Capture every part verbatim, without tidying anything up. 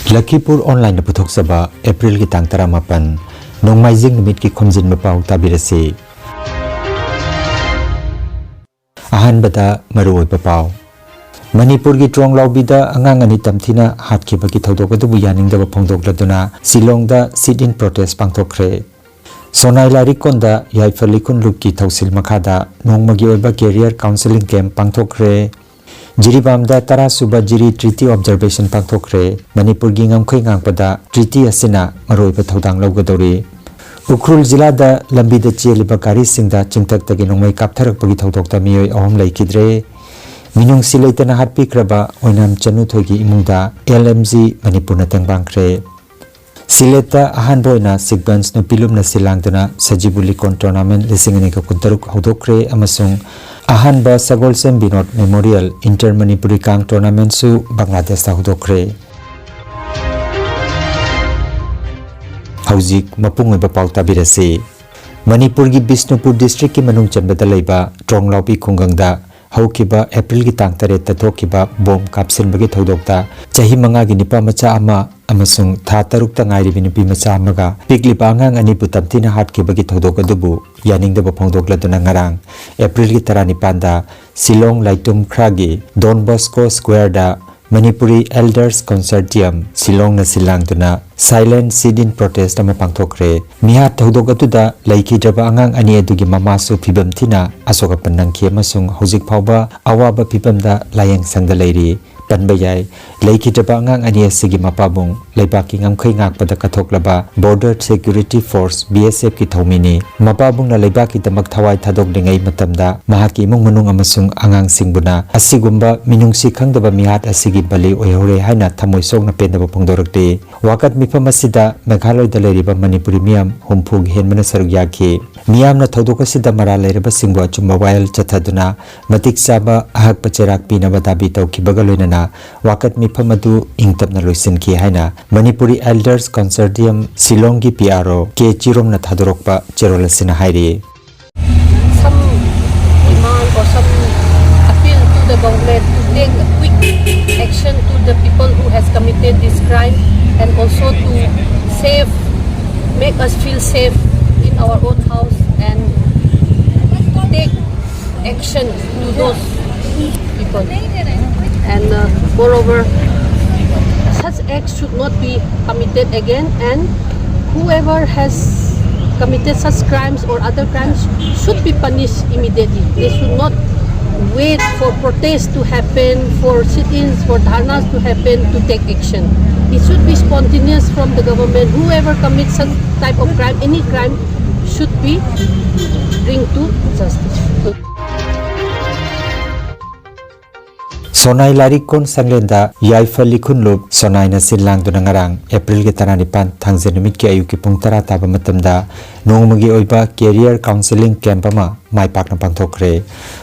ꯂꯈꯤꯄꯨꯔ ꯑꯣꯟꯂꯥꯏꯟꯅ ꯄꯨꯊꯣꯛꯆꯕ ꯑꯦꯄ꯭ꯔꯤꯜꯒꯤ ꯇꯥꯡ ꯇꯔꯥꯃꯥꯄꯟ, ꯅꯣꯡꯃꯥꯏꯖꯤꯡ ꯅꯨꯃꯤꯠꯀꯤ ꯈꯣꯝꯖꯤꯟꯕ ꯄꯥꯎ ꯇꯥꯕꯤꯔꯁꯤ꯫ ꯑꯍꯥꯟꯕꯗ ꯃꯔꯨꯑꯣꯏꯕ ꯄꯥꯎ꯫ ꯃꯅꯤꯄꯨꯔꯒꯤ ꯇ꯭ꯔꯣꯡꯂꯥꯎꯕꯤꯗ ꯑꯉꯥꯡ ꯑꯅꯤ ꯇꯝꯊꯤꯅ ꯍꯥꯠꯈꯤꯕꯒꯤ ꯊꯧꯗꯣꯛ ꯑꯗꯨꯕꯨ ꯌꯥꯅꯤꯡꯗꯕ ꯐꯣꯡꯗꯣꯛꯂꯗꯨꯅ ꯁꯤꯂꯣꯡꯗ sit-in protest ꯄꯥꯡꯊꯣꯛꯈ꯭ꯔꯦ꯫ ꯁꯣꯅꯥꯏ ꯂꯥꯏꯔꯤꯛꯀꯣꯟꯗ ꯌꯥꯏꯐ ꯂꯤꯈꯨꯟ ꯂꯨꯞꯀꯤ ꯊꯧꯁꯤꯜ ꯃꯈꯥꯗ ꯅꯣꯡꯃꯒꯤ ꯑꯣꯏꯕ career counselling camp ꯄꯥꯡꯊꯣꯛꯈ꯭ꯔꯦ꯫ ꯖꯤꯔꯤꯕꯥꯝꯗ ꯇꯔꯥ ꯁꯨꯕ ꯖꯤꯔꯤ treaty observation ꯄꯥꯡꯊꯣꯛꯈ꯭ꯔꯦ꯫ ꯃꯅꯤꯄꯨꯔꯒꯤ ꯉꯝꯈꯩ ꯉꯥꯛꯄꯗ treaty ꯑꯁꯤꯅ ꯃꯔꯨꯑꯣꯏꯕ ꯊꯧꯗꯥꯡ ꯂꯧꯒꯗꯧꯔꯤ꯫ ꯎꯈ꯭ꯔꯨꯜ ꯖꯤꯂꯥꯗ ꯂꯝꯕꯤꯗ ꯆꯦꯜꯂꯤꯕ ꯒꯥꯔꯤꯁꯤꯡꯗ ꯆꯤꯡꯊꯛꯇꯒꯤ ꯅꯣꯡꯃꯩ ꯀꯥꯞꯊꯔꯛꯄꯒꯤ ꯊꯧꯗꯣꯛꯇ ꯃꯤꯑꯣꯏ ꯑꯍꯨꯝ ꯂꯩꯈꯤꯗ꯭ꯔꯦ꯫ ꯃꯤꯅꯨꯡꯁꯤ ꯂꯩꯇꯅ ꯍꯥꯠꯄꯤꯈ꯭ꯔꯕ ꯑꯣꯏꯅꯥꯝ ꯆꯅꯨꯊꯣꯏꯒꯤ ꯏꯃꯨꯡꯗ ꯑꯦꯜ ꯑꯦꯝ ꯖꯤ ꯃꯅꯤꯄꯨꯔꯅ ꯇꯦꯡꯕꯥꯡꯈ꯭ꯔꯦ꯫ ꯁꯤꯂꯦꯠꯇ ꯑꯍꯥꯟꯕ ꯑꯣꯏꯅ ꯁꯤꯛꯕꯟꯁ ꯅꯨꯄꯤ ꯂꯨꯞꯅ ꯁꯤꯜ ꯂꯥꯡꯗꯨꯅ ꯁꯖꯤꯕꯨ ꯂꯤꯀꯣꯟ tournament ꯂꯤꯁꯤꯡ ꯑꯅꯤꯒ ꯀꯨꯟꯇꯔꯨꯛ ꯍꯧꯗꯣꯛꯈ꯭ꯔꯦ ꯑꯃꯁꯨꯡ ꯑꯍꯥꯟꯕ ꯁꯒꯣꯜꯁꯦꯝ Vinod Memorial Inter Manipuri Kang tournamentꯁꯨ ꯕꯪꯒ꯭ꯂꯥꯗꯦꯁꯇ ꯍꯧꯗꯣꯛꯈ꯭ꯔꯦ꯫ ꯍꯧꯖꯤꯛ ꯃꯄꯨꯡ ꯑꯣꯏꯕ ꯄꯥꯎ ꯇꯥꯕꯤꯔꯁꯤ꯫ ꯃꯅꯤꯄꯨꯔꯒꯤ ꯕꯤꯁꯅꯨꯄꯨꯔ districtꯀꯤ ꯃꯅꯨꯡ ꯆꯟꯕꯗ ꯂꯩꯕ ꯇ꯭ꯔꯣꯡꯂꯥꯎꯕꯤ ꯈꯨꯡꯒꯪꯗ ꯍꯧꯈꯤꯕ ꯑꯦꯄ꯭ꯔꯤꯜꯒꯤ ꯇꯥꯡ ꯇꯔꯦꯠꯇ ꯊꯣꯛꯈꯤꯕ ꯕꯣꯝ ꯀꯥꯞꯁꯤꯟꯕꯒꯤ ꯊꯧꯗꯣꯛꯇ ꯆꯍꯤ ꯃꯉꯥꯒꯤ ꯅꯨꯄꯥ ꯃꯆꯥ ꯑꯃ ꯑꯃꯁꯨꯡ ꯊꯥ ꯇꯔꯨꯛꯇ ꯉꯥꯏꯔꯤꯕꯤ ꯅꯨꯄꯤ ꯃꯆꯥ ꯑꯃꯒ ꯄꯤꯛꯂꯤꯕ ꯑꯉꯥꯡ ꯑꯅꯤꯕꯨ ꯇꯝꯊꯤꯅ ꯍꯥꯠꯈꯤꯕꯒꯤ ꯊꯧꯗꯣꯛ ꯑꯗꯨꯕꯨ ꯌꯥꯅꯤꯡꯗꯕ ꯐꯣꯡꯗꯣꯛꯂꯗꯨꯅ ꯉꯔꯥꯡ ꯑꯦꯄ꯭ꯔꯤꯜꯒꯤ ꯇꯔꯥꯅꯤꯄꯥꯟꯗ Shillong ꯂꯥꯏꯇꯨꯝ ꯈ꯭ꯔꯥꯒꯤ Don Bosco Squareꯗ Manipuri Elders Consortium ꯁꯤꯂꯣꯡꯅ ꯁꯤꯜ ꯂꯥꯡꯗꯨꯅ silent sit-in protest ꯑꯃ ꯄꯥꯡꯊꯣꯛꯈ꯭ꯔꯦ꯫ ꯃꯤꯍꯥꯠ ꯊꯧꯗꯣꯛ ꯑꯗꯨꯗ ꯂꯩꯈꯤꯗ꯭ꯔꯕ ꯑꯉꯥꯡ ꯑꯅꯤ ꯑꯗꯨꯒꯤ ꯃꯃꯥꯁꯨ ꯐꯤꯕꯝ ꯊꯤꯅ ꯑꯁꯣꯛ ꯑꯄꯟ ꯅꯪꯈꯤ ꯑꯃꯁꯨꯡ ꯍꯧꯖꯤꯛ ꯐꯥꯎꯕ ꯑꯋꯥꯕ ꯐꯤꯕꯝꯗ ꯂꯥꯌꯦꯡ ꯁꯪꯗ ꯂꯩꯔꯤ꯫ ꯄꯟꯕ ꯌꯥꯏ, ꯂꯩꯈꯤꯗ꯭ꯔꯕ ꯑꯉꯥꯡ ꯑꯅꯤ ꯑꯁꯤꯒꯤ ꯃꯄꯥꯕꯨꯡ ꯂꯩꯕꯥꯛꯀꯤ ꯉꯝꯈꯩ ꯉꯥꯛꯄꯗ ꯀꯠꯊꯣꯛꯂꯕ Border Security Force, B S Fꯀꯤ ꯊꯧꯃꯤꯅꯤ꯫ ꯃꯄꯥꯕꯨꯡꯅ ꯂꯩꯕꯥꯛꯀꯤꯗꯃꯛ ꯊꯋꯥꯏ ꯊꯥꯗꯣꯛꯂꯤꯉꯩ ꯃꯇꯝꯗ ꯃꯍꯥꯛꯀꯤ ꯏꯃꯨꯡ ꯃꯅꯨꯡ ꯑꯃꯁꯨꯡ ꯑꯉꯥꯡꯁꯤꯡꯕꯨꯅ ꯑꯁꯤꯒꯨꯝꯕ ꯃꯤꯅꯨꯡꯁꯤ ꯈꯪꯗꯕ ꯃꯤꯍꯥꯠ ꯑꯁꯤꯒꯤ ꯕꯂꯤ ꯑꯣꯏꯍꯧꯔꯦ ꯍꯥꯏꯅ ꯊꯃꯣꯏ ꯁꯣꯛꯅ ꯄꯦꯟꯗꯕ ꯐꯣꯡꯗꯣꯔꯛꯂꯤ꯫ ꯋꯥꯀꯠ ꯃꯤꯐꯝ ꯑꯁꯤꯗ ꯃꯦꯘꯥꯂꯣꯏꯗ ꯂꯩꯔꯤꯕ ꯃꯅꯤꯄꯨꯔꯤ ꯃꯤꯌꯥꯝ ꯍꯨꯝꯐꯨꯒꯤ ꯍꯦꯟꯕꯅ ꯁꯔꯨꯛ ꯌꯥꯈꯤ꯫ ꯃꯤꯌꯥꯝꯅ ꯊꯧꯗꯣꯛ ꯑꯁꯤꯗ ꯃꯔꯥꯜ ꯂꯩꯔꯕꯁꯤꯡꯕꯨ ꯑꯆꯨꯝꯕ ꯋꯥꯌꯦꯜ ꯆꯠꯊꯗꯨꯅ ꯃꯇꯤꯛ ꯆꯥꯕ ꯑꯍꯛꯄ ꯆꯩꯔꯥꯛ ꯄꯤꯅꯕ ꯗꯥꯕꯤ ꯇꯧꯈꯤꯕꯒ ꯂꯣꯏꯅꯅ ꯋꯥꯀꯠ ꯃꯤꯐꯝ ꯑꯗꯨ ꯏꯪ ꯇꯞꯅ ꯂꯣꯏꯁꯤꯟꯈꯤ ꯍꯥꯏꯅ Manipuri Elders Consortium ꯁꯤꯂꯣꯡꯒꯤ P R O K ꯆꯤꯔꯣꯝꯅ ꯊꯥꯗꯣꯔꯛꯄ ꯆꯦꯔꯣꯜ ꯑꯁꯤꯅ ꯍꯥꯏꯔꯤ꯫ Some demand or some appeal to the government to take quick action to the people who has committed this crime, and also to save, make us feel safe in our own house, and take action to those people. And uh, moreover, such acts should not be committed again, and whoever has committed such crimes or other crimes should be punished immediately. They should not wait for protests to happen, for sit-ins, for dharnas to happen to take action. It should be spontaneous from the government. Whoever commits such type of crime, any crime, should be bring to justice. ꯁꯣꯅꯥꯏ ꯂꯥꯏꯔꯤꯛ ꯀꯣꯟ ꯁꯪꯂꯦꯟꯗ ꯌꯥꯏꯐ ꯂꯤꯈꯨꯟꯂꯨꯞ ꯁꯣꯅꯥꯏꯅ ꯁꯤꯜ ꯂꯥꯡꯗꯨꯅ ꯉꯔꯥꯡ ꯑꯦꯄ꯭ꯔꯤꯜꯒꯤ ꯇꯔꯥꯅꯤꯄꯥꯟ ꯊꯥꯡꯖ ꯅꯨꯃꯤꯠꯀꯤ ꯑꯌꯨꯛꯀꯤ ꯄꯨꯡ ꯇꯔꯥ ꯇꯥꯕ ꯃꯇꯝꯗ ꯅꯣꯡꯃꯒꯤ ꯑꯣꯏꯕ career counselling camp ꯑꯃ ꯃꯥꯏ ꯄꯥꯛꯅ ꯄꯥꯡꯊꯣꯛꯈ꯭ꯔꯦ꯫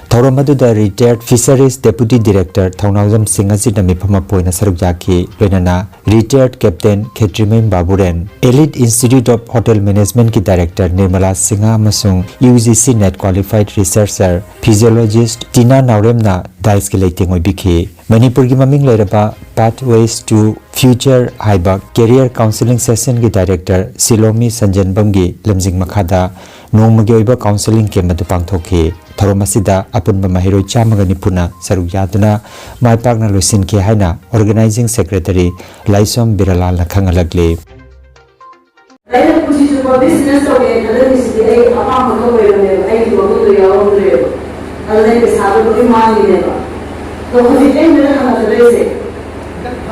ꯊꯧꯔꯝ ꯑꯗꯨꯗ retired fisheries deputy director ꯊꯧꯅꯥꯎꯖꯝ ꯁꯤꯡ ꯑꯁꯤꯅ ꯃꯤꯐꯝ ꯑꯃ ꯑꯣꯏꯅ ꯁꯔꯨꯛ ꯌꯥꯈꯤ꯫ ꯂꯣꯏꯅꯅ retired captain Khetrimayum ꯕꯥꯕꯨꯔꯦꯟ, Elite Institute of Hotel Management ꯀꯤ director ꯅꯤꯔꯃꯂꯥ ꯁꯤꯡꯍ ꯑꯃꯁꯨꯡ UGC NET qualified researcher physiologist ꯇꯤꯅꯥ ꯅꯥꯎꯔꯦꯝꯅ dais ꯀꯤ ꯂꯩꯇꯦꯡ ꯑꯣꯏꯕꯤꯈꯤ꯫ ꯃꯅꯤꯄꯨꯔꯒꯤ ꯃꯃꯤꯡ ꯂꯩꯔꯕ Pathways to Future ꯍꯥꯏꯕ career counselling session ꯒꯤ director ꯁꯤꯂꯣꯃꯤ ꯁꯟꯖꯟꯕꯝꯒꯤ ꯂꯝꯖꯤꯡ ꯃꯈꯥꯗ ꯅꯣꯡꯃꯒꯤ ꯑꯣꯏꯕ counselling camp ꯑꯗꯨ ꯄꯥꯡꯊꯣꯛꯈꯤ꯫ ꯊꯧꯔꯝ ꯑꯁꯤꯗ ꯑꯄꯨꯟꯕ ꯃꯍꯩꯔꯣꯏ ꯆꯥꯝꯃꯒ ꯅꯤꯐꯨꯅ ꯁꯔꯨꯛ ꯌꯥꯗꯨꯅ ꯃꯥꯏ ꯄꯥꯛꯅ ꯂꯣꯏꯁꯤꯟꯈꯤ ꯍꯥꯏꯅ organizing secretary ꯂꯥꯏꯁꯣꯝ ꯕꯤꯔꯥꯂꯥꯜꯅ ꯈꯪꯍꯜꯂꯛꯂꯤ꯫ ꯑꯩꯅ ꯄꯨꯟꯁꯤ ꯆꯨꯞꯄ business ꯇꯧꯒꯦ ꯈꯜꯂꯝꯃꯤꯁꯤꯗꯤ ꯑꯩ ꯑꯄꯥꯝꯕꯗꯣ ꯑꯣꯏꯔꯝꯃꯦꯕ, ꯑꯩꯒꯤ ꯋꯥꯈꯜꯗꯣ ꯌꯥꯎꯔꯝꯗ꯭ꯔꯦꯕ꯫ ꯑꯗꯨꯅ ꯑꯩ ꯄꯩꯁꯥꯗꯣ ꯂꯣꯏ ꯃꯥꯡꯉꯤꯅꯦꯕ꯫ ꯑꯗꯣ ꯍꯧꯖꯤꯛ ꯑꯩ ꯅꯣꯏꯗ ꯍꯪꯉꯛꯀꯗꯣꯏꯁꯦ,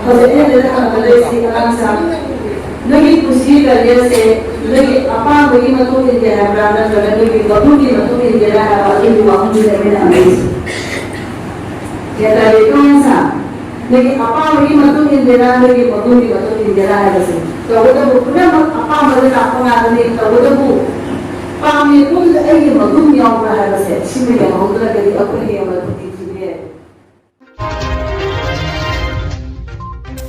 ꯍꯧꯖꯤꯛ ꯑꯩ ꯅꯣꯏꯗ ꯍꯪꯉꯛꯀꯗꯣꯏꯁꯤ, ꯑꯉꯥꯡꯁꯥ, ꯅꯣꯏꯒꯤ ꯄꯨꯟꯁꯤ career ꯁꯦ ꯅꯣꯏꯒꯤ ꯑꯄꯥꯝꯕꯒꯤ ꯃꯇꯨꯡ ꯏꯟꯒꯦ ꯍꯥꯏꯕ꯭ꯔꯥ, ꯅꯠꯇ꯭ꯔꯒ ꯅꯣꯏꯒꯤ ꯃꯒꯨꯟꯒꯤ ꯃꯇꯨꯡ ꯏꯟꯒꯦꯔꯥ ꯍꯥꯏꯕ ꯑꯗꯨꯒꯤ ꯋꯥꯐꯝꯗꯨꯅꯦ ꯑꯩꯅ ꯍꯪꯉꯛꯏꯁꯦ꯫ ꯒ꯭ꯌꯥꯟ ꯇꯥꯔꯦꯀꯣ, ꯑꯉꯥꯡꯁꯥ? ꯅꯣꯏꯒꯤ ꯑꯄꯥꯝꯕꯒꯤ ꯃꯇꯨꯡ ꯏꯟꯒꯦꯔꯥ, ꯅꯣꯏꯒꯤ ꯃꯒꯨꯟꯒꯤ ꯃꯇꯨꯡ ꯏꯟꯒꯦꯔꯥ ꯍꯥꯏꯕꯁꯦ꯫ ꯇꯧꯕꯇꯕꯨ ꯄꯨꯝꯅꯃꯛ ꯑꯄꯥꯝꯕꯗ ꯂꯥꯛꯄ ꯉꯥꯛꯇꯅꯤ꯫ ꯇꯧꯕꯇꯕꯨ ꯄꯥꯝꯃꯤ ꯄꯣꯠꯇꯨꯗ ꯑꯩꯒꯤ ꯃꯒꯨꯟ ꯌꯥꯎꯕ꯭ꯔꯥ ꯍꯥꯏꯕꯁꯦ, ꯁꯤꯃ ꯌꯦꯡꯍꯧꯗ꯭ꯔꯒꯗꯤ ꯑꯩꯈꯣꯏ ꯍꯌꯦꯡꯋꯥꯏ ꯈꯨꯗꯤꯡ ꯊꯤꯕ ꯌꯥꯏ꯫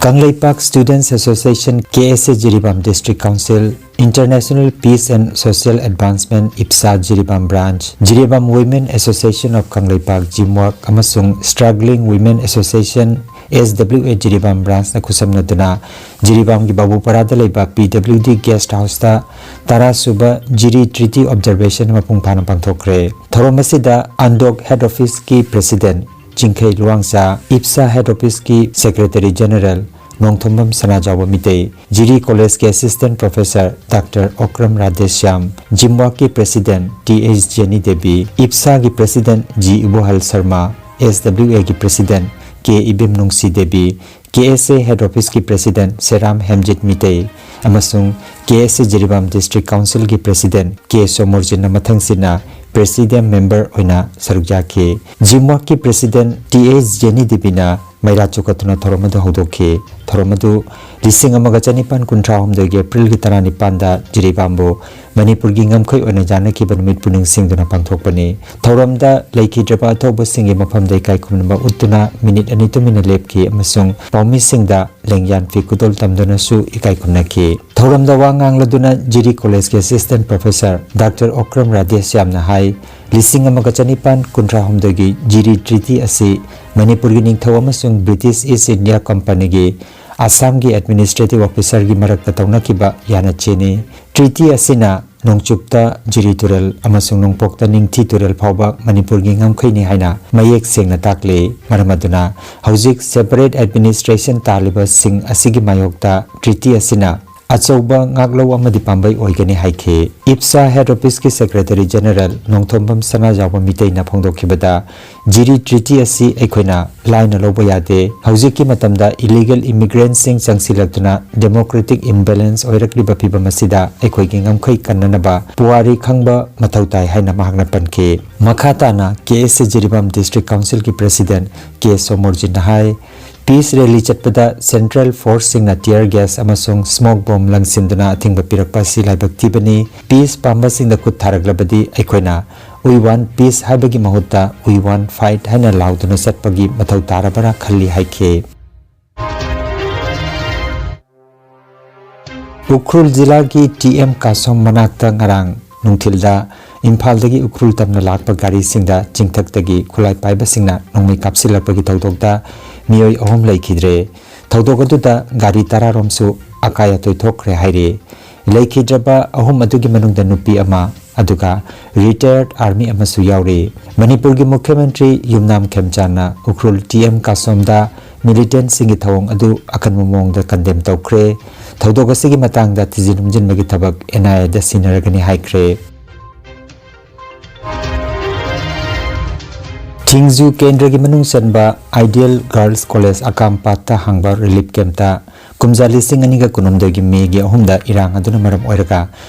Kangleipak Students Association, K S A, Jiribam District Council, International Peace and Social Advancement, IPSA, Jiribam Branch, Jiribam Women Association of Kangleipak, JIMWAK, ꯑꯃꯁꯨꯡ Struggling Women Association, S W A, Jiribam Branch ꯅ ꯈꯨꯠꯁꯝꯅꯗꯨꯅ ꯖꯤꯔꯤꯕꯥꯝꯒꯤ ꯕꯥꯕꯨꯄꯥꯔꯥꯗ ꯂꯩꯕ P W D Guest House ꯇ ꯇꯔꯥ ꯁꯨꯕ ꯖꯤꯔꯤ Treaty Observation ꯃꯄꯨꯡ ꯐꯥꯅ ꯄꯥꯡꯊꯣꯛꯈ꯭ꯔꯦ꯫ ꯊꯧꯔꯝ ꯑꯁꯤꯗ ꯑꯟꯗꯣꯛ Head Office ꯀꯤ President ꯆꯤꯡꯈꯩ ꯂꯨꯋꯥꯡꯆꯥ, ꯏꯞꯁꯥ Head Office ꯀꯤ Secretary General Nongthombam Sanajaoba Meitei, Jiri College ꯀꯤ Assistant Professor Doctor Okram Radheshyam, ꯖꯤꯝꯋꯥꯛꯀꯤ President T H Jeni Devi, ꯏꯞꯁꯥꯒꯤ President G Ibohal Sharma, S W A ꯒꯤ President K Ibemnungshi Devi, K S A Head Office ꯀꯤ President ꯁꯦꯔꯥꯝ ꯍꯦꯝꯖꯤꯠ ꯃꯤꯇꯩ ꯑꯃꯁꯨꯡ K S A Jiribam District Council ꯒꯤ President ꯀꯦ ꯁꯣꯃꯣꯔꯖꯤꯠꯅ ꯃꯊꯪꯁꯤꯠꯅ Presidium Member ꯑꯣꯏꯅ ꯁꯔꯨꯛ ꯌꯥꯈꯤ꯫ ꯖꯤꯝꯋꯥꯛꯀꯤ President ꯇꯤ ꯑꯩꯆ ꯖꯦꯅꯤ ꯗꯦꯕꯤꯅ ꯃꯩꯔꯥ ꯆꯨꯈꯠꯇꯨꯅ ꯊꯧꯔꯝ ꯑꯗꯨ ꯍꯧꯗꯣꯛꯈꯤ꯫ ꯊꯧꯔꯝ ꯑꯗꯨ ꯂꯤꯁꯤꯡ ꯑꯃꯒ ꯆꯅꯤꯄꯥꯟ ꯀꯨꯟꯊ꯭ꯔꯥ ꯍꯨꯝꯗꯣꯏꯒꯤ April ꯒꯤ ꯇꯔꯥꯅꯤꯄꯥꯟꯗ ꯖꯤꯔꯤꯕꯥꯝꯕꯨ ꯃꯅꯤꯄꯨꯔꯒꯤ ꯉꯝꯈꯩ ꯑꯣꯏꯅ ꯌꯥꯅꯈꯤꯕ ꯅꯨꯃꯤꯠꯄꯨ ꯅꯤꯡꯁꯤꯡꯗꯨꯅ ꯄꯥꯡꯊꯣꯛꯄꯅꯤ꯫ ꯊꯧꯔꯝꯗ ꯂꯩꯈꯤꯗ꯭ꯔꯕ ꯑꯊꯧꯕꯁꯤꯡꯒꯤ ꯃꯐꯝꯗ ꯏꯀꯥꯏ ꯈꯨꯝꯅꯕ ꯎꯠꯇꯨꯅ ꯃꯤꯅꯤꯠ ꯑꯅꯤ ꯇꯨꯃꯤꯟꯅ ꯂꯦꯞꯈꯤ ꯑꯃꯁꯨꯡ ꯄꯥꯎꯃꯤꯁꯤꯡꯗ ꯂꯦꯡꯌꯥꯟ ꯐꯤ ꯈꯨꯗꯣꯜ ꯇꯝꯗꯨꯅꯁꯨ ꯏꯀꯥꯏ ꯈꯨꯝꯅꯈꯤ꯫ ꯊꯧꯔꯝꯗ ꯋꯥ ꯉꯥꯡꯂꯗꯨꯅ ꯖꯤꯔꯤ College ꯀꯤ Assistant Professor Doctor ꯑꯣꯀ꯭ꯔꯝ ꯔꯥꯙꯦꯁ꯭ꯌꯥꯝꯅ ꯍꯥꯏ, ꯂꯤꯁꯤꯡ ꯑꯃꯒ ꯆꯅꯤꯄꯥꯟ ꯀꯨꯟꯊ꯭ꯔꯥ ꯍꯨꯝꯗꯣꯏꯒꯤ ꯖꯤꯔꯤ Treaty ꯑꯁꯤ ꯃꯅꯤꯄꯨꯔꯒꯤ ꯅꯤꯡꯊꯧ ꯑꯃꯁꯨꯡ British East India Company ꯒꯤ ꯑꯁꯥꯝꯒꯤ Administrative Officer ꯒꯤ ꯃꯔꯛꯇ ꯇꯧꯅꯈꯤꯕ ꯌꯥꯅꯆꯦꯅꯤ꯫ Treaty ꯑꯁꯤꯅ ꯅꯣꯡꯆꯨꯞꯇ ꯖꯤꯔꯤ ꯇꯨꯔꯦꯜ ꯑꯃꯁꯨꯡ ꯅꯣꯡꯄꯣꯛꯇ ꯅꯤꯡꯊꯤ ꯇꯨꯔꯦꯜ ꯐꯥꯎꯕ ꯃꯅꯤꯄꯨꯔꯒꯤ ꯉꯝꯈꯩꯅꯤ ꯍꯥꯏꯅ ꯃꯌꯦꯛ ꯁꯦꯡꯅ ꯇꯥꯛꯂꯤ꯫ ꯃꯔꯝ ꯑꯗꯨꯅ ꯍꯧꯖꯤꯛ separate administration ꯇꯥꯜꯂꯤꯕꯁꯤꯡ ꯑꯁꯤꯒꯤ ꯃꯥꯌꯣꯛꯇ treaty ꯑꯁꯤꯅ ꯑꯆꯧꯕ ꯉꯥꯛꯂꯧ ꯑꯃꯗꯤ ꯄꯥꯝꯕꯩ ꯑꯣꯏꯒꯅꯤ ꯍꯥꯏꯈꯤ꯫ ꯏꯞꯁꯥ Head Office ꯀꯤ Secretary General ꯅꯣꯡꯊꯣꯝꯕꯝ ꯁꯅꯥꯖꯥꯎꯕ ꯃꯤꯇꯩꯅ ꯐꯣꯡꯗꯣꯛꯈꯤꯕꯗ, ꯖꯤꯔꯤ treaty ꯑꯁꯤ ꯑꯩꯈꯣꯏꯅ ꯂꯥꯏꯅ ꯂꯧꯕ ꯌꯥꯗꯦ꯫ ꯍꯧꯖꯤꯛꯀꯤ ꯃꯇꯝꯗ illegal immigrant ꯁꯤꯡ ꯆꯪꯁꯤꯜꯂꯛꯇꯨꯅ democratic imbalance ꯑꯣꯏꯔꯛꯂꯤꯕ ꯐꯤꯚꯝ ꯑꯁꯤꯗ ꯑꯩꯈꯣꯏꯒꯤ ꯉꯝꯈꯩ ꯀꯟꯅꯅꯕ ꯄꯨꯋꯥꯔꯤ ꯈꯪꯕ ꯃꯊꯧ ꯇꯥꯏ ꯍꯥꯏꯅ ꯃꯍꯥꯛꯅ ꯄꯟꯈꯤ꯫ ꯃꯈꯥ ꯇꯥꯅ K S A Jiribam District Council ꯒꯤ President ꯀꯦ ꯁꯣꯃꯣꯔꯖꯤꯠꯅ ꯍꯥꯏ, Peace Rally ꯆꯠꯄꯗ Central Force ꯁꯤꯡꯅ tear gas ꯑꯃꯁꯨꯡ smoke bomb ꯂꯪꯁꯤꯟꯗꯨꯅ ꯑꯊꯤꯡꯕ ꯄꯤꯔꯛꯄ ꯑꯁꯤ ꯂꯥꯏꯕꯛ ꯊꯤꯕꯅꯤ꯫ Peace ꯄꯥꯝꯕꯁꯤꯡꯗ ꯈꯨꯠ ꯊꯥꯔꯛꯂꯕꯗꯤ ꯑꯩꯈꯣꯏꯅ "We want peace" ꯍꯥꯏꯕꯒꯤ ꯃꯍꯨꯠꯇ "We want fight" ꯍꯥꯏꯅ ꯂꯥꯎꯗꯨꯅ ꯆꯠꯄꯒꯤ ꯃꯊꯧ ꯇꯥꯔꯕ꯭ꯔꯥ ꯈꯜꯂꯤ ꯍꯥꯏꯈꯤ꯫ ꯎꯈ꯭ꯔꯨꯜ ꯖꯤꯂꯥꯒꯤ ꯇꯤ ꯑꯦꯝ ꯀꯥꯁꯣꯝ ꯃꯅꯥꯛꯇ ꯉꯔꯥꯡ ꯅꯨꯡꯊꯤꯜꯗ ꯏꯝꯐꯥꯜꯗꯒꯤ ꯎꯈ꯭ꯔꯨꯜ ꯇꯝꯅ ꯂꯥꯛꯄ ꯒꯥꯔꯤꯁꯤꯡꯗ ꯆꯤꯡꯊꯛꯇꯒꯤ ꯈꯨꯠꯂꯥꯏ ꯄꯥꯏꯕꯁꯤꯡꯅ ꯅꯣꯡꯃꯩ ꯀꯥꯞꯁꯤꯜꯂꯛꯄꯒꯤ ꯊꯧꯗꯣꯛꯇ ꯃꯤꯑꯣꯏ ꯑꯍꯨꯝ ꯂꯩꯈꯤꯗ꯭ꯔꯦ꯫ ꯊꯧꯗꯣꯛ ꯑꯗꯨꯗ ꯒꯥꯔꯤ ꯇꯔꯥꯔꯣꯝꯁꯨ ꯑꯀꯥꯏ ꯑꯇꯣꯏ ꯊꯣꯛꯈ꯭ꯔꯦ ꯍꯥꯏꯔꯤ꯫ ꯂꯩꯈꯤꯗ꯭ꯔꯕ ꯑꯍꯨꯝ ꯑꯗꯨꯒꯤ ꯃꯅꯨꯡꯗ ꯅꯨꯄꯤ ꯑꯃ, ꯑꯗꯨꯒ retired army ꯑꯃꯁꯨ ꯌꯥꯎꯔꯤ꯫ ꯃꯅꯤꯄꯨꯔꯒꯤ ꯃꯨꯈ꯭ꯌ ꯃꯟꯇ꯭ꯔꯤ ꯌꯨꯝꯅꯥꯝ ꯈꯦꯝꯆꯥꯟꯅ ꯎꯈ꯭ꯔꯨꯜ ꯇꯤ ꯑꯦꯝ ꯀꯥꯁꯣꯝꯗ militantꯁꯤꯡꯒꯤ ꯊꯧꯑꯣꯡ ꯑꯗꯨ ꯑꯀꯟꯕ ꯃꯑꯣꯡꯗ condemn ꯇꯧꯈ꯭ꯔꯦ꯫ ꯊꯧꯗꯣꯛ ꯑꯁꯤꯒꯤ ꯃꯇꯥꯡꯗ ꯊꯤꯖꯤꯟ ꯍꯨꯝꯖꯤꯟꯕꯒꯤ ꯊꯕꯛ ꯑꯦꯟ ꯑꯥꯏ ꯑꯦꯗ ꯁꯤꯟꯅꯔꯒꯅꯤ ꯍꯥꯏꯈ꯭ꯔꯦ꯫ ꯊꯤꯡꯖꯨ ꯀꯦꯟꯗ꯭ꯔꯒꯤ ꯃꯅꯨꯡ ꯆꯟꯕ Ideal Girls College ꯑꯀꯥꯝꯄꯥꯠꯇ ꯍꯥꯡꯕ relief campꯇ ꯀꯨꯝꯖꯥ ꯂꯤꯁꯤꯡ ꯑꯅꯤꯒ ꯀꯨꯟꯍꯨꯝꯗꯣꯏꯒꯤ ꯃꯦꯒꯤ ꯑꯍꯨꯝꯗ ꯏꯔꯥꯡ ꯑꯗꯨꯅ ꯃꯔꯝ ꯑꯣꯏꯔꯒ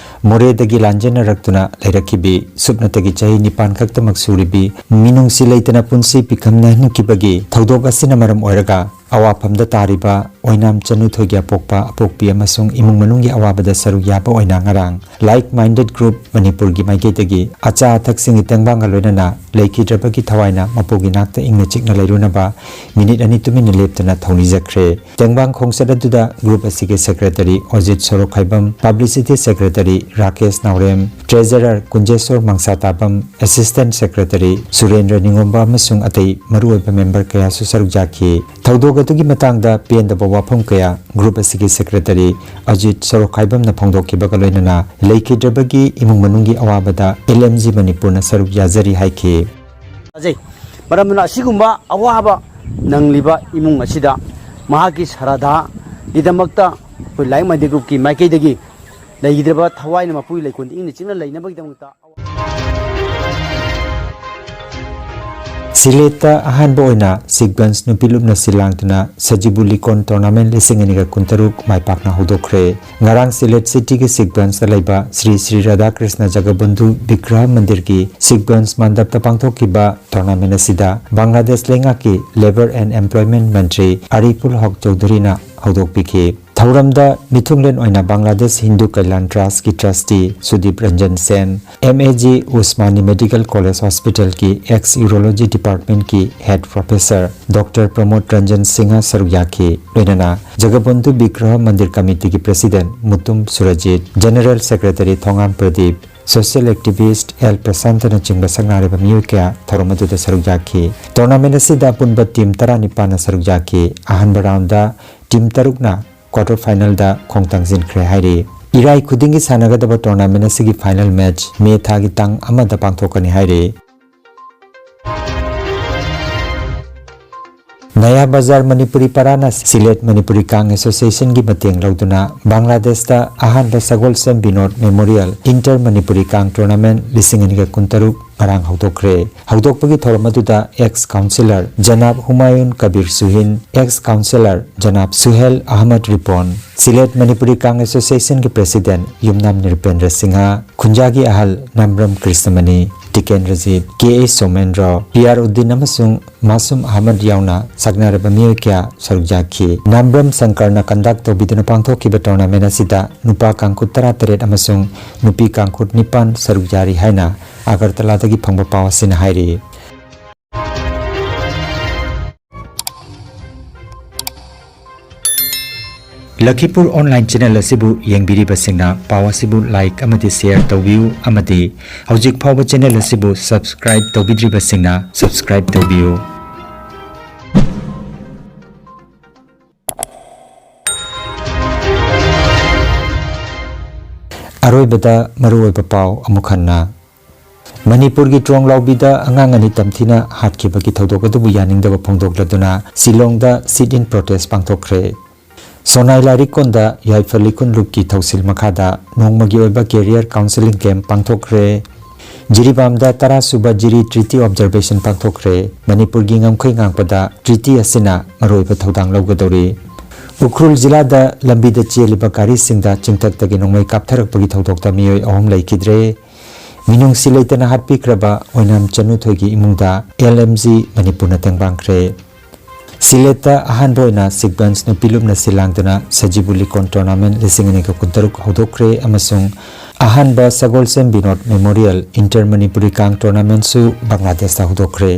ꯃꯣꯔꯦꯗꯒꯤ ꯂꯥꯟꯖꯦꯟꯅꯔꯛꯇꯨꯅ ꯂꯩꯔꯛꯈꯤꯕꯤ ꯁꯨꯞꯅꯇꯒꯤ ꯆꯍꯤ ꯅꯤꯄꯥꯟ ꯈꯛꯇꯃꯛ ꯁꯨꯔꯤꯕꯤ ꯃꯤꯅꯨꯡꯁꯤ ꯂꯩꯇꯅ ꯄꯨꯟꯁꯤ ꯄꯤꯈꯝꯅꯍꯟꯈꯤꯕꯒꯤ ꯊꯧꯗꯣꯛ ꯑꯁꯤꯅ ꯃꯔꯝ ꯑꯣꯏꯔꯒ ꯑꯋꯥꯐꯝꯗ ꯇꯥꯔꯤꯕ ꯑꯣꯏꯅꯥꯝ ꯆꯅꯨꯊꯣꯏꯒꯤ ꯑꯄꯣꯛꯄ ꯑꯄꯣꯛꯄꯤ ꯑꯃꯁꯨꯡ ꯏꯃꯨꯡ ꯃꯅꯨꯡꯒꯤ ꯑꯋꯥꯕꯗ ꯁꯔꯨꯛ ꯌꯥꯕ ꯑꯣꯏꯅ ꯉꯔꯥꯡ Like Minded Group ꯃꯅꯤꯄꯨꯔꯒꯤ ꯃꯥꯏꯀꯩꯗꯒꯤ ꯑꯆꯥ ꯑꯊꯛꯁꯤꯡꯒꯤ ꯇꯦꯡꯕꯥꯡꯒ ꯂꯣꯏꯅꯅ ꯂꯩꯈꯤꯗ꯭ꯔꯕꯒꯤ ꯊꯋꯥꯏꯅ ꯃꯄꯨꯒꯤ ꯅꯥꯛꯇ ꯏꯪꯅ ꯆꯤꯛꯅ ꯂꯩꯔꯨꯅꯕ ꯃꯤꯅꯤꯠ ꯑꯅꯤ ꯇꯨꯃꯤꯟꯅ ꯂꯦꯞꯇꯅ ꯊꯧꯅꯤꯖꯈ꯭ꯔꯦ꯫ ꯇꯦꯡꯕꯥꯡ ꯈꯣꯡꯆꯠ ꯑꯗꯨꯗ group ꯑꯁꯤꯒꯤ secretary ꯑꯣꯖꯤꯠ ꯁꯣꯔꯣꯛꯈꯥꯏꯕꯝ, publicity secretary ꯔꯥꯀꯦꯁ ꯅꯥꯎꯔꯦꯝ, treasurer ꯀꯨꯟꯖꯦꯁꯣꯔ ꯃꯪꯁꯥꯇꯥꯕꯝ, assistant secretary ꯁꯨꯔꯦꯟꯗ꯭ꯔ ꯅꯤꯉꯣꯝꯕ ꯑꯃꯁꯨꯡ ꯑꯇꯩ ꯃꯔꯨꯑꯣꯏꯕ member ꯀꯌꯥꯁꯨ ꯁꯔꯨꯛ ꯌꯥꯈꯤ꯫ ꯊꯧꯗꯣꯛ ꯑꯗꯨꯒꯤ ꯃꯇꯥꯡꯗ ꯄꯦꯟꯗꯕ ꯋꯥꯐꯝ ꯀꯌꯥ group ꯑꯁꯤꯒꯤ secretary ꯑꯖꯤꯠ ꯁꯣꯔꯣꯛꯈꯥꯏꯕꯝꯅ ꯐꯣꯡꯗꯣꯛꯈꯤꯕꯒ ꯂꯣꯏꯅꯅ ꯂꯩꯈꯤꯗ꯭ꯔꯕꯒꯤ ꯏꯃꯨꯡ ꯃꯅꯨꯡꯒꯤ ꯑꯋꯥꯕꯗ L M G ꯃꯅꯤꯄꯨꯔꯅ ꯁꯔꯨꯛ ꯌꯥꯖꯔꯤ ꯍꯥꯏꯈꯤ꯫ ꯊꯥꯖꯩ꯫ ꯃꯔꯝ ꯑꯗꯨꯅ ꯑꯁꯤꯒꯨꯝꯕ ꯑꯋꯥꯕ ꯅꯪꯂꯤꯕ ꯏꯃꯨꯡ ꯑꯁꯤꯗ ꯃꯍꯥꯛꯀꯤ ꯁꯔꯥꯙꯥꯒꯤꯗꯃꯛꯇ ꯑꯩꯈꯣꯏ Like Minded Groupꯀꯤ ꯃꯥꯏꯀꯩꯗꯒꯤ ꯂꯩꯈꯤꯗ꯭ꯔꯕ ꯊꯋꯥꯏꯅ ꯃꯄꯨꯒꯤ ꯂꯩꯀꯣꯜꯗ ꯏꯪꯅ ꯆꯤꯛꯅ ꯂꯩꯅꯕꯒꯤꯗꯃꯛꯇ ꯁꯤꯂꯦꯠꯇ ꯑꯍꯥꯟꯕ ꯑꯣꯏꯅ ꯁꯤꯈꯒꯟꯖ ꯅꯨꯄꯤ ꯂꯨꯞꯅ ꯁꯤꯜ ꯂꯥꯡꯗꯨꯅ ꯁꯖꯤꯕꯨ ꯂꯤꯀꯣꯟ tournament ꯂꯤꯁꯤꯡ ꯑꯅꯤꯒ ꯀꯨꯟꯇꯔꯨꯛ ꯃꯥꯏ ꯄꯥꯛꯅ ꯍꯧꯗꯣꯛꯈ꯭ꯔꯦ꯫ ꯉꯔꯥꯡ ꯁꯤꯂꯦꯠ cityꯒꯤ ꯁꯤꯈꯒꯟꯖꯇ ꯂꯩꯕ ꯁ꯭ꯔꯤ ꯁ꯭ꯔꯤ ꯔꯥꯙꯥꯀ꯭ꯔꯤꯁꯅ ꯖꯒꯕꯟꯙꯨ ꯕꯤꯒ꯭ꯔꯍ ꯃꯟꯗꯤꯔꯒꯤ ꯁꯤꯈꯒꯟꯖ ꯃꯟꯗꯞꯇ ꯄꯥꯡꯊꯣꯛꯈꯤꯕ tournament ꯑꯁꯤꯗ ꯕꯪꯒ꯭ꯂꯥꯗꯦꯁ ꯂꯩꯉꯥꯛꯀꯤ Labour and Employment ꯃꯟꯇ꯭ꯔꯤ ꯑꯔꯤꯐꯨꯜ ꯍꯛ ꯆꯧꯙꯨꯔꯤꯅ ꯍꯧꯗꯣꯛꯄꯤꯈꯤ꯫ ꯊꯧꯔꯝꯗ ꯃꯤꯊꯨꯡꯂꯦꯟ ꯑꯣꯏꯅ Bangladesh Hindu Kalyan ꯇ꯭ꯔꯁꯀꯤ ꯇ꯭ꯔꯁꯇꯤ Sudip Ranjan Sen, M A G Osmani medical college ꯍꯣꯁꯄꯤꯇꯥꯜꯒꯤ ꯑꯦꯛꯁ ꯌꯨꯔꯣꯂꯣꯖꯤ ꯗꯤꯄꯥꯔꯠꯃꯦꯟꯠꯀꯤ head professor doctor Pramod Ranjan Singh ꯁꯔꯨꯛ ꯌꯥꯈꯤ꯫ ꯂꯣꯏꯅꯅ ꯖꯒꯕꯣꯟꯙꯨ ꯕꯤꯒ꯭ꯔꯍ ꯃꯟꯗꯤꯔ ꯀꯃꯤꯇꯤꯒꯤ president Mutum Surjit, general secretary Thongam Pradip, social activist L ꯄ꯭ꯔꯁꯥꯟꯇꯅꯆꯤꯡꯕ ꯁꯛꯅꯥꯏꯔꯕ ꯃꯤꯑꯣꯏ ꯀꯌꯥ ꯊꯧꯔꯝ ꯑꯗꯨꯗ ꯁꯔꯨꯛ ꯌꯥꯈꯤ꯫ ꯇꯣꯔꯅꯥꯃꯦꯟꯠ ꯑꯁꯤꯗ ꯑꯄꯨꯟꯕ ꯇꯤꯝ ꯇꯔꯥꯅꯤꯄꯥꯟꯅ ꯁꯔꯨꯛ ꯌꯥꯈꯤ꯫ ꯑꯍꯥꯟꯕ ꯔꯥꯎꯟꯗ ꯇꯤꯝ ꯇꯔꯨꯛꯅ ꯀ꯭ꯋꯥꯇꯔ ꯐꯥꯏꯅꯦꯜꯗ ꯈꯣꯡ ꯊꯥꯡꯖꯤꯟꯈ꯭ꯔꯦ ꯍꯥꯏꯔꯤ꯫ ꯏꯔꯥꯏ ꯈꯨꯗꯤꯡꯒꯤ ꯁꯥꯟꯅꯒꯗꯕ ꯇꯣꯔꯅꯥꯃꯦꯟꯠ ꯑꯁꯤꯒꯤ ꯐꯥꯏꯅꯦꯜ ꯃꯦꯆ ꯃꯦ ꯊꯥꯒꯤ ꯇꯥꯡ ꯑꯃꯗ ꯄꯥꯡꯊꯣꯛꯀꯅꯤ ꯍꯥꯏꯔꯤ꯫ ꯅꯌꯥ ꯕꯖꯥꯔ ꯃꯅꯤꯄꯨꯔꯤ ꯄꯔꯥꯅ ꯁꯤꯂꯦꯠ ꯃꯅꯤꯄꯨꯔꯤ ꯀꯥꯡ ꯑꯦꯁꯣꯁꯤꯌꯦꯁꯟꯒꯤ ꯃꯇꯦꯡ ꯂꯧꯗꯨꯅ ꯕꯪꯒ꯭ꯂꯥꯗꯦꯁꯇ ꯑꯍꯥꯟꯕ ꯁꯒꯣꯜꯁꯦꯝ ꯕꯤꯅꯣꯗ ꯃꯦꯃꯣꯔꯤꯌꯦꯜ ꯏꯟꯇꯔ ꯃꯅꯤꯄꯨꯔꯤ ꯀꯥꯡ ꯇꯣꯔꯅꯥꯃꯦꯟꯠ ꯂꯤꯁꯤꯡ ꯑꯅꯤꯒ ꯀꯨꯟꯇꯔꯨꯛ ꯉꯔꯥꯡ ꯍꯧꯗꯣꯛꯈ꯭ꯔꯦ꯫ ꯍꯧꯗꯣꯛꯄꯒꯤ ꯊꯧꯔꯝ ꯑꯗꯨꯗ ex councillor Janab Humayun Kabir Suhin, ex councillor Janab Suhel Ahmad Ripon, Sylhet Manipuri ꯀꯥꯡ ꯑꯦꯁꯣꯁꯤꯌꯦꯁꯟꯒꯤ ꯄ꯭ꯔꯦꯁꯤꯗꯦꯟꯠ ꯌꯨꯝꯅꯥꯝ ꯅ꯭ꯔꯤꯄꯦꯟꯗ꯭ꯔ ꯁꯤꯡꯍ, ꯈꯨꯟꯖꯥꯒꯤ ꯑꯍꯜ ꯅꯥꯝꯕ꯭ꯔꯝ ꯀ꯭ꯔꯤꯁꯅꯃꯅꯤ, Tikendrajit, K A Somendro, P R Uddin ꯑꯃꯁꯨꯡ ꯃꯥꯁꯨꯝ ꯑꯍꯃꯗ ꯌꯥꯎꯅ ꯁꯛꯅꯔꯕ ꯃꯤꯑꯣꯏ ꯀꯌꯥ ꯁꯔꯨꯛ ꯌꯥꯈꯤ꯫ ꯅꯥꯝꯕ꯭ꯔꯝ ꯁꯪꯀꯔꯅ ꯀꯟꯗꯛ ꯇꯧꯕꯤꯗꯨꯅ ꯄꯥꯡꯊꯣꯛꯈꯤꯕ ꯇꯣꯔꯅꯥꯃꯦꯟꯠ ꯑꯁꯤꯗ ꯅꯨꯄꯥ ꯀꯥꯡꯈꯨꯠ ꯇꯔꯥꯇꯔꯦꯠ ꯑꯃꯁꯨꯡ ꯅꯨꯄꯤ ꯀꯥꯡꯈꯨꯠ ꯅꯤꯄꯥꯟ ꯁꯔꯨꯛ ꯌꯥꯔꯤ ꯍꯥꯏꯅ ꯑꯒꯔꯇꯂꯥꯗꯒꯤ ꯐꯪꯕ ꯄꯥꯎ ꯑꯁꯤꯅ ꯍꯥꯏꯔꯤ꯫ ꯂꯈꯤꯄꯨꯔ ꯑꯣꯟꯂꯥꯏꯟ ꯆꯦꯅꯦꯜ ꯑꯁꯤꯕꯨ ꯌꯦꯡꯕꯤꯔꯤꯕꯁꯤꯡꯅ ꯄꯥꯎ ꯑꯁꯤꯕꯨ ꯂꯥꯏꯛ ꯑꯃꯗꯤ ꯁꯦꯌꯔ ꯇꯧꯕꯤꯌꯨ ꯑꯃꯗꯤ ꯍꯧꯖꯤꯛ ꯐꯥꯎꯕ ꯆꯦꯅꯦꯜ ꯑꯁꯤꯕꯨ ꯁꯕꯁꯀ꯭ꯔꯥꯏꯕ ꯇꯧꯕꯤꯗ꯭ꯔꯤꯕꯁꯤꯡꯅ ꯁꯕꯁꯀ꯭ꯔꯥꯏꯕ ꯇꯧꯕꯤꯌꯨ꯫ ꯑꯔꯣꯏꯕꯗ ꯃꯔꯨꯑꯣꯏꯕ ꯄꯥꯎ ꯑꯃꯨꯛ ꯍꯟꯅ꯫ ꯃꯅꯤꯄꯨꯔꯒꯤ ꯇ꯭ꯔꯣꯡꯂꯥꯎꯕꯤꯗ ꯑꯉꯥꯡ ꯑꯅꯤ ꯇꯝꯊꯤꯅ ꯍꯥꯠꯈꯤꯕꯒꯤ ꯊꯧꯗꯣꯛ ꯑꯗꯨꯕꯨ ꯌꯥꯅꯤꯡꯗꯕ ꯐꯣꯡꯗꯣꯛꯂꯗꯨꯅ ꯁꯤꯂꯣꯡꯗ sit-in protest ꯄꯥꯡꯊꯣꯛꯈ꯭ꯔꯦ꯫ ꯁꯣꯅꯥꯏ ꯂꯥꯏꯔꯤꯛꯀꯣꯟꯗ ꯌꯥꯏꯐ ꯂꯤꯈꯨꯟ ꯂꯨꯞꯀꯤ ꯊꯧꯁꯤꯜ ꯃꯈꯥꯗ ꯅꯣꯡꯃꯒꯤ ꯑꯣꯏꯕ career counselling camp ꯄꯥꯡꯊꯣꯛꯈ꯭ꯔꯦ꯫ ꯖꯤꯔꯤꯕꯥꯝꯗ ꯇꯔꯥ ꯁꯨꯕ ꯖꯤꯔꯤ treaty observation ꯄꯥꯡꯊꯣꯛꯈ꯭ꯔꯦ꯫ ꯃꯅꯤꯄꯨꯔꯒꯤ ꯉꯝꯈꯩ ꯉꯥꯛꯄꯗ treaty ꯑꯁꯤꯅ ꯃꯔꯨꯑꯣꯏꯕ ꯊꯧꯗꯥꯡ ꯂꯧꯒꯗꯧꯔꯤ꯫ ꯎꯈ꯭ꯔꯨꯜ ꯖꯤꯂꯥꯗ ꯂꯝꯕꯤꯗ ꯆꯦꯜꯂꯤꯕ ꯒꯥꯔꯤꯁꯤꯡꯗ ꯆꯤꯡꯊꯛꯇꯒꯤ ꯅꯣꯡꯃꯩ ꯀꯥꯞꯊꯔꯛꯄꯒꯤ ꯊꯧꯗꯣꯛꯇ ꯃꯤꯑꯣꯏ ꯑꯍꯨꯝ ꯂꯩꯈꯤꯗ꯭ꯔꯦ꯫ ꯃꯤꯅꯨꯡꯁꯤ ꯂꯩꯇꯅ ꯍꯥꯠꯄꯤꯈ꯭ꯔꯕ ꯑꯣꯏꯅꯥꯝ ꯆꯅꯨꯊꯣꯏꯒꯤ ꯏꯃꯨꯡꯗ ꯑꯦꯜ ꯑꯦꯝ ꯖꯤ ꯃꯅꯤꯄꯨꯔꯅ ꯇꯦꯡꯕꯥꯡꯈ꯭ꯔꯦ꯫ ꯁꯤꯂꯦꯠꯇ ꯑꯍꯥꯟꯕ ꯑꯣꯏꯅ ꯁꯤꯛꯕꯟꯁ ꯅꯨꯄꯤ ꯂꯨꯞꯅ ꯁꯤꯜ ꯂꯥꯡꯗꯨꯅ ꯁꯖꯤꯕꯨ ꯂꯤꯀꯣꯟ ꯇꯣꯔꯅꯥꯃꯦꯟ ꯂꯤꯁꯤꯡ ꯑꯅꯤꯒ ꯀꯨꯟꯇꯔꯨꯛ ꯍꯧꯗꯣꯛꯈ꯭ꯔꯦ ꯑꯃꯁꯨꯡ ꯑꯍꯥꯟꯕ ꯁꯒꯣꯜꯁꯦꯝ ꯕꯤꯅꯣꯗ ꯃꯦꯃꯣꯔꯤꯌꯦꯜ ꯏꯟꯇꯔ ꯃꯅꯤꯄꯨꯔꯤ ꯀꯥꯡ ꯇꯣꯔꯅꯥꯃꯦꯟꯁꯨ ꯕꯪꯒ꯭ꯂꯥꯗꯦꯁꯇ ꯍꯧꯗꯣꯛꯈ꯭ꯔꯦ꯫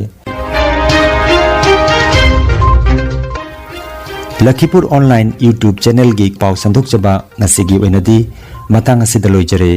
ꯂꯈꯤꯄꯨꯔ ꯑꯣꯟꯂꯥꯏꯟ YouTube ꯆꯦꯅꯦꯜꯒꯤ ꯄꯥꯎ ꯁꯟꯗꯣꯛꯆꯕ ꯉꯁꯤꯒꯤ ꯑꯣꯏꯅꯗꯤ ꯃꯇꯥꯡ ꯑꯁꯤꯗ ꯂꯣꯏꯖꯔꯦ꯫